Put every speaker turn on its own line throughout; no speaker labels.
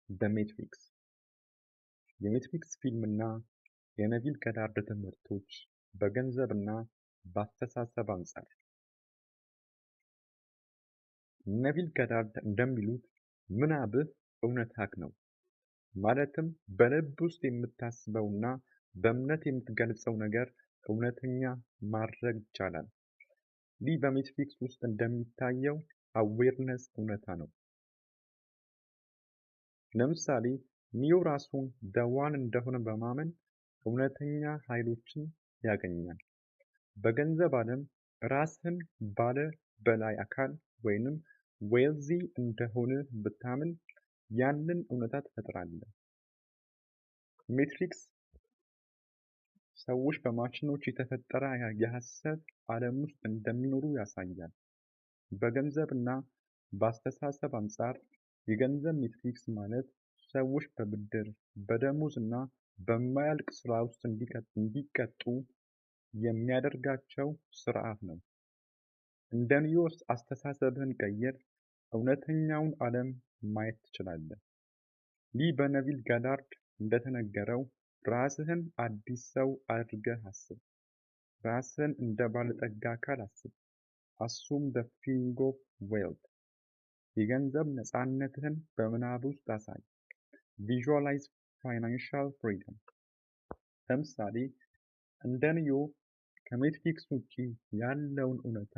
The Matrix። የሜትሪክስ ፊልምና የነቪል ጎዳርድ ትምህርቶች በገንዘብና በአስተሳሰብ አንጻር። ነቪል ጎዳርድ እንደሚሉት ምናብህ እውነታህ ነው። ማለትም በልብ ውስጥ የምታስበውና በእምነት የምትገልጸው ነገር እውነተኛ ማድረግ ይቻላል። ይህ በሜትሪክስ ውስጥ እንደሚታየው awareness እውነታ ነው። ለምሳሌ ኒዮ ራሱን the one እንደሆነ በማመን እውነተኛ ኃይሎችን ያገኛል። በገንዘብ ዓለም ራስህን ባለ በላይ አካል ወይንም wealthy እንደሆነ ብታምን ያንን እውነታ ትፈጥራለህ። ሜትሪክስ ሰዎች በማሽኖች የተፈጠረ የሐሰት ዓለም ውስጥ እንደሚኖሩ ያሳያል። በገንዘብና በአስተሳሰብ አንጻር የገንዘብ ሜትሪክስ ማለት ሰዎች በብድር፣ በደሞዝ እና በማያልቅ ስራ ውስጥ እንዲቀጡ የሚያደርጋቸው ስርዓት ነው። እንደ ኒዮ አስተሳሰብህን ቀይር፣ እውነተኛውን ዓለም ማየት ትችላለህ። ይህ በነቪል ጎዳርድ እንደተነገረው ራስህን አዲስ ሰው አድርገህ አስብ። ራስህን እንደ ባለጠጋ አካል አስብ። Assume the feeling of wealth። የገንዘብ ነፃነትህን በምናብ ውስጥ አሳይ። Visualize financial freedom። ለምሳሌ እንደ ኒዮ ከሜትሪክስ ውጪ ያለውን እውነታ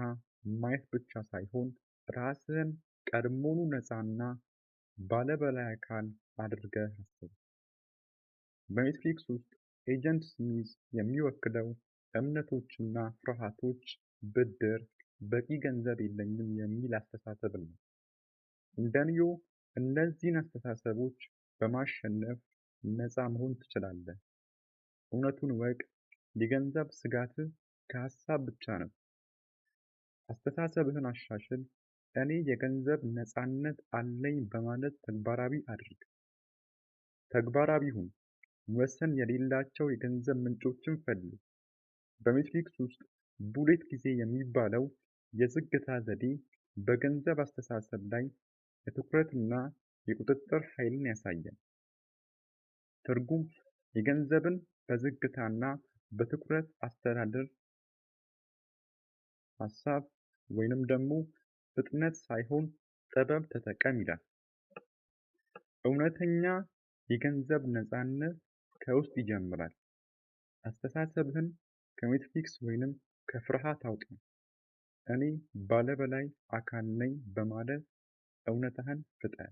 ማየት ብቻ ሳይሆን ራስህን ቀድሞውኑ ነፃና ባለበላይ አካል አድርገህ አስብ። በሜትሪክስ ውስጥ Agent ስሚዝ የሚወክለው እምነቶችና ፍርሃቶች፣ ብድር፣ በቂ ገንዘብ የለኝም የሚል አስተሳሰብን ነው። እንደ ኒዮ እነዚህን አስተሳሰቦች በማሸነፍ ነፃ መሆን ትችላለህ። እውነቱን እወቅ፣ የገንዘብ ስጋትህ ከሀሳብ ብቻ ነው። አስተሳሰብህን አሻሽል፣ እኔ የገንዘብ ነፃነት አለኝ በማለት ተግባራዊ አድርግ። ተግባራዊ ሁን። ወሰን የሌላቸው የገንዘብ ምንጮችን ፈልግ። በሜትሪክስ ውስጥ bullet ጊዜ የሚባለው የዝግታ ዘዴ በገንዘብ አስተሳሰብ ላይ የትኩረትና የቁጥጥር ኃይልን ያሳያል። ትርጉም የገንዘብን በዝግታና በትኩረት አስተዳደር ሀሳብ ወይንም ደግሞ ፍጥነት ሳይሆን ጥበብ ተጠቀም ይላል። እውነተኛ የገንዘብ ነፃነት ከውስጥ ይጀምራል። አስተሳሰብህን ከሜትሪክስ ወይንም ከፍርሃት አውጣ። እኔ ባለበላይ አካል ነኝ በማለት እውነታህን ፍጠር።